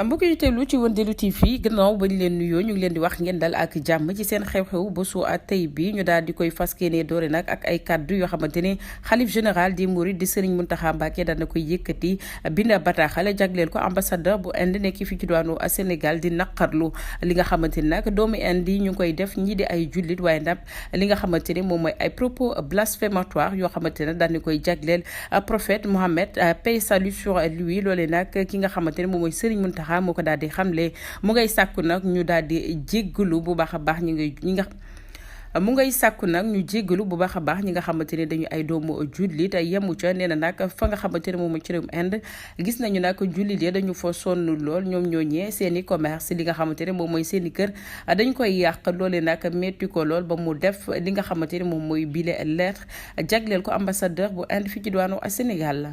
mbokk yi teewlu ci Wëndeelu TV gannaaw bañ leen nuyoo ñu ngi leen di wax ngeen dal ak jàmm ci seen xew-xew bésu tey bi ñu daal di koy fas yéene doore nag ak ay kaddu yoo xamante ne xalif général di Mouride di Serigne Mountakha Mbacké daan na koy yëkkati bind bataaxal jagleel ko ambassadeur bu Inde nekk fii ci diwaanu Sénégal di naqarlu li nga xamante ni nag doomu Inde yi ñu ngi koy def ñii di ay jullit waaye ndam li nga xamante ne moom mooy ay propos blasphématoires yoo xamante ne daan na koy jagleel prophète Mohammed paix salut sur lui loolee nag ki nga xamante ne moom mooy Serigne Mountakha moo ko daal di xamle mu ngay sàkku nag ñu daal di jéggalu bu baax a baax ñi nga mu ngay sàkku nag ñu jéggalu bu baax a baax ñi nga xamante ne dañu ay doomu jullit yemu ca nee na nag fa nga xamante ne moom ci réewum Inde gis nañu nag jullit yi dañu fa sonn lool ñoom ñooñee seen i commerce li nga xamante ne moom mooy seen i kër dañ koy yàq loolee nag métti ko lool ba mu def li nga xamante ne moom mooy bile lettre jagleel ko ambassadeur bu Inde fii ci diwaanu Sénégal la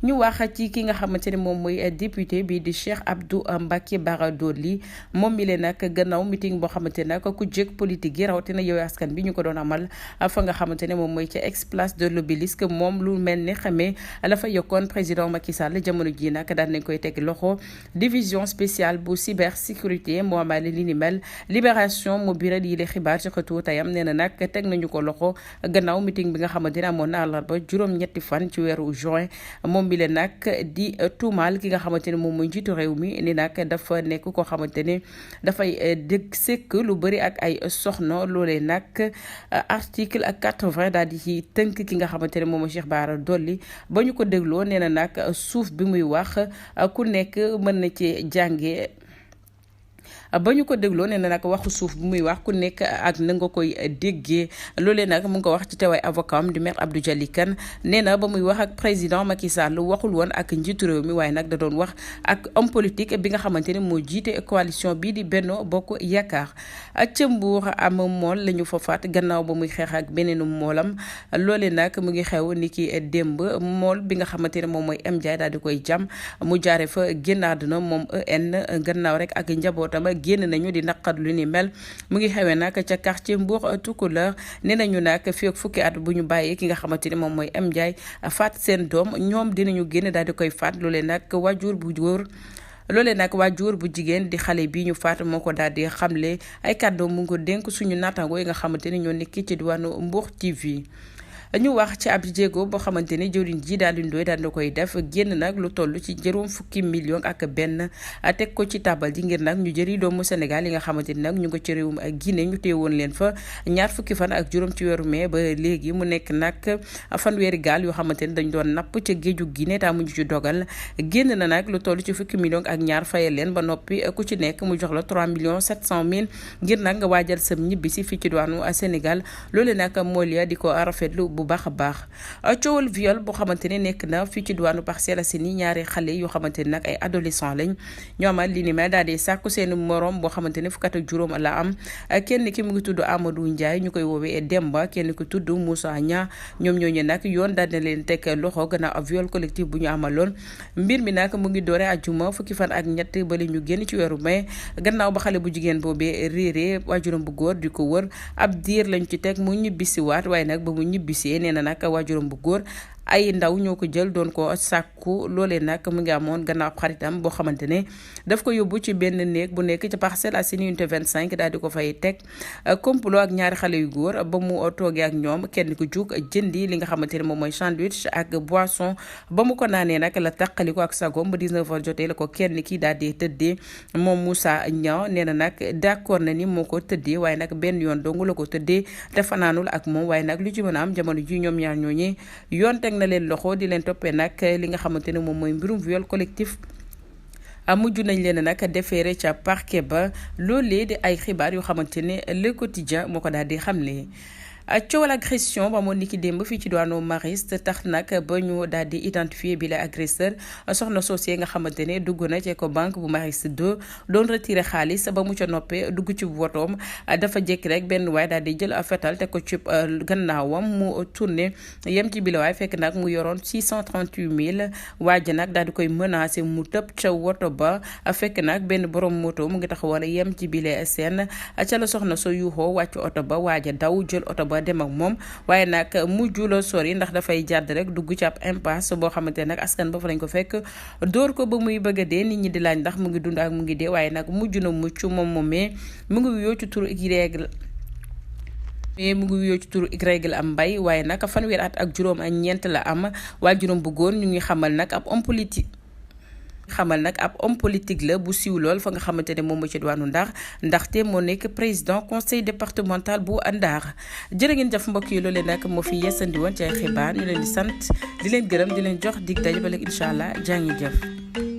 ñu wax ci ki nga xamante ne moom mooy député bi di Cheikh Abdou Mbacké Bara Dolly moom mi leen nag gannaaw meeting boo xamante ne nag ku jég politique yi rawatina Yewwi Askan bi ñu ko doon amal fa nga xamante ne moom mooy ca ex-place de l'Obélisque moom lu mel ni xamee la fa yokkoon président Macky Sall jamono ji nag daan nañ koy teg loxo division spéciale bu cybersécurité moo amal li ni mel libération mu biral yi le xibaar ci xëtu tayam nee na nag teg nañu ko loxo gannaaw meeting bi nga xamante ne amoon na àllarba juróom-ñetti fan ci weeru juin moom bi leen nag di tuumaal ki nga xamante ne moom mooy njiitu réew mi ni nag dafa nekk koo xamante ne dafay dëgg sekk lu bëri ak ay soxna loolee nag article 80 daal di ci tënk ki nga xamante ne moom mooy Cheikh Bara Dolly ba ñu ko dégloo nee na nag suuf bi muy wax ku nekk mën na ci jànge ba ñu ko dégloo nee na nag waxu suuf bu muy wax ku nekk ak na nga koy déggee loolee nag mu ngi ko wax ci teewaay avocat am di maître Abdou Dialy Kane nee na ba muy wax ak président Macky Sall waxul woon ak njiitu réew mi waaye nag da doon wax ak homme politique bi nga xamante ne moo jiite coalition bii di Benno Bokk Yaakaar ca Mbour am mool la ñu fa faat gannaaw ba muy xeex ak beneenu moolam loolee nag mu ngi xew ni ki démb mool bi nga xamante ne moom mooy M Ndiaye daal di koy jam mu jaare fa génn àdduna moom EN gannaaw rek ak njabootam génn nañu di naqar lu ni mel mu ngi xewee nag ca quartier Mbour Tukulër nee nañu nag fii ak fukki at bu ñu bàyyee ki nga xamante ni moom mooy M Ndiaye faat seen doom ñoom dinañu génn daal di koy faat loolee nag waajur bu góor loolee nag waajur bu jigéen di xale bi ñu faat moo ko daal di xamle ay kàddu mu ngi ko dénk suñu naataango yi nga xamante ni ñoo nekk ci diwaanu Mbour TV. ñu wax ci ab jéego boo xamante ni jëwriñ ji daal di ndooy daal di koy def génn nag lu toll ci juróom fukki million ak benn teg ko ci tabal ji ngir nag ñu jëri doomu Sénégal yi nga xamante ni nag ñu ngi ci réewum Guinée ñu teewoon leen fa ñaar fukki fan ak juróom ci weeru mai ba léegi mu nekk nag fanweeri gaal yoo xamante ni dañ doon napp ca géeju Guinée taa muñu ci dogal génn na nag lu toll ci fukki million ak ñaar fayal leen ba noppi ku ci nekk mu jox la 3 millions 700 mille ngir nag nga waajal sam ñibbi si fii ci diwaanu Sénégal loolu nag mooy di ko rafetlu bu baax a baax coowal viol boo xamante ne nekk na fii ci diwaanu Parcelles Assainies ñaari xale yoo xamante ne nag ay adolescent lañ ñoo amal li ni mel daal di sàkku seen morom boo xamante ne fukk ak juróom la am kenn ki mu ngi tudd Amadou Ndiaye ñu koy woowee Demba kenn ki tudd Moussa Nia ñoom ñooñu nag yoon daal na leen teg loxo gannaaw viol collectif bu ñu amaloon mbir mi nag mu ngi doore àjjuma fukki fan ak ñett ba li ñu génn ci weeru mai gannaaw ba xale bu jigéen boobee réeree waajuram bu góor di ko wër ab diir lañ ci teg mu ñibbisiwaat waaye nag ba mu ñibbisee nee na nag waajuram bu góor ay ndaw ñoo ko jël doon ko sàkku loolee nag mu ngi amoon gannaaw xaritam boo xamante ne daf ko yóbbu ci benn néeg bu nekk ci Parcelles Assainies unité 25 daal di ko fay teg complot ak ñaari xale yu góor ba mu toogee ak ñoom kenn ku jug jëndi li nga xamante ne moom mooy sandwich ak boisson ba mu ko naanee nag la taqali ko ak sagom ba 19h jotee la ko kenn ki daal di tëddee moom Moussa Niang nee na nag d'accord na ni moo ko tëddee waaye nag benn yoon dong la ko tëddee te fanaanul ak moom waaye nag lu ci mën a am jamono ji ñoom ñaar ñooñee yoon teg na leen loxo di leen toppee nag li nga xamante ne moom mooy mbirum viol collectif mujj nañ leen nag defeere ca parquet ba loolee di ay xibaar yoo xamante ne Le Quotidien moo ko daal di xamle coowal agression ba moo niki démb fii ci diwaanu Mariste tax nag ba ñu daal di identifier bi la agresseur soxna soosee nga xamante ne dugg na ci Ecobank bu Mariste 2 doon retiré xaalis ba mu ca noppee dugg ci wotoom dafa jékki rek benn waay daal di jël fetal te ko ci gannaawam mu tourné yem ci bi la waay fekk nag mu yoroon 638 000 waa ji nag daal di koy menacé mu tëb ca woto ba fekk nag benn borom moto mu ngi taxawoon yem ci bile seen ca la soxna so yuuxoo wàcc oto ba waaja daw jël oto ba dem ak moom waaye nag mujj la sori ndax dafay jàdd rek dugg ci ab impasse boo xamante ne nag askan ba fa lañ ko fekk dóor ko ba muy bëgg a dee nit ñi di laaj ndax mu ngi dund ak mu ngi dee waaye nag mujj na mucc moom moomee mu ngi wuyoo ci turu Y am mbay waaye nag fanweer at ak juróom ak ñeent la am waa juróom bu góor ñu ngi xamal nag ab homme politique la bu siiw lool fa nga xamante ne moom moo ci diwaanu Ndar ndaxte moo nekk président conseil départemental bu Ndar jërë ngeen jëf mbokk yi loolee nag moo fi yeesandi woon ci ay xibaar ñu leen di sant di leen gërëm di leen jox dig daje ba léegi incha allah jaa ngi jëf.